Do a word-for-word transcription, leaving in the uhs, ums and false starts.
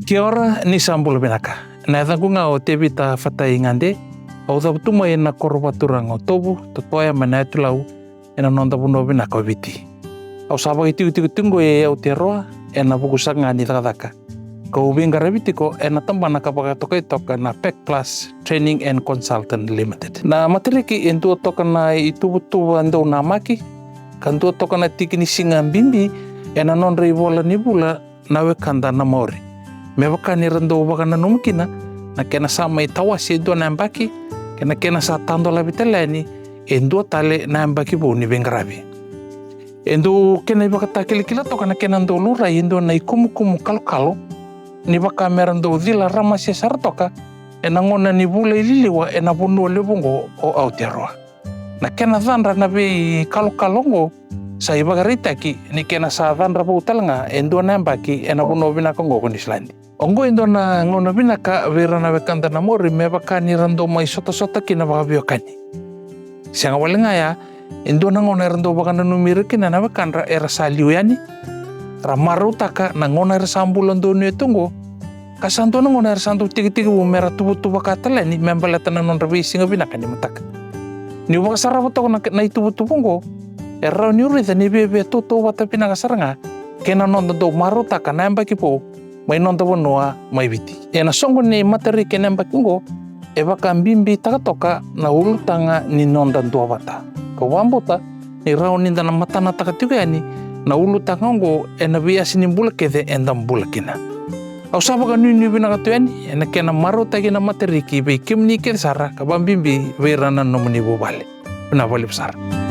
Kia ora, ni sa bula vinaka. Na yacaqu ga o Tevita Fatai Gade, au cavutu mai ena koro vakaturaga o Tovu, Totoya mai na yatu Lau, ena noda vanua vinaka o Viti. Au sa vakaitikotiko tiko qo e Aotearoa, ena vuku saka ga ni cakacaka kau veiqaravi tiko ena tabana ka vakatokai toka na Pact Plus Training and Consultant Limited. Na matariki e dua toka na ituvatuva dau namaki, ka dua toka na tiki ni siga bibi ena nodra ivola ni vula na wekada na Maori. Me vaka ni ra dau vakananuma kina na kena sa mai tawase e dua na yabaki, kei na kena sa tadolavi tale yani e dua tale na yabaki vou ni veiqaravi. E dau kena ivakatakilakila toka na kena dau laurai e dua na ikumukumu kalokalo, ni vaka me ra dau cila ramase sara toka ena gauna ni vula i liliwa ena vanua levu oqo o Aotearoa. Na kena cadra na veikalokalo oqo sa ivakaraitaki ni kena sa cadra vou tale ga e dua na yabaki ena vanua vinaka oqo ko Niusiladi. Oqo e dua na gauna vinaka vei ira na wekada na Maori me vaka ni ra dau mai sotasota kina vakaveiwekani. Sega wale ga ya, e dua na gauna era dau vakananumi ira kina na wekadra era sa liu yani, ra marautaka na gauna era sa bula donuya tu oqo, ka sa dua na gauna era sa dau tekitekivu me ra tuvatuvaka tale yani me baleta na nodra veisiga vinaka ni mataka. Niu vakasarava toka na, na ituvatuva oqo, e rawa niu raica ni viavia tautauvata vinaka sara ga kei na noda dau marautaka na yabaki vou mai noda vanua mai Viti. Ena soqo ni matariki ena yabaki oqo, e vakabibitaka toka na ulutaga ni noda duavata. Kau vakabauta ni rawa nida na matanataka tiko yani na ulutaga oqo ena veiyasa ni bula kece eda bula kina. Au sa vakanuinui vinaka tu yani ena kena marautaki na matariki vei kemuni kece sara, ka vakabibi vei ira na nomuni vuvale. Vinaka vakalevu sara.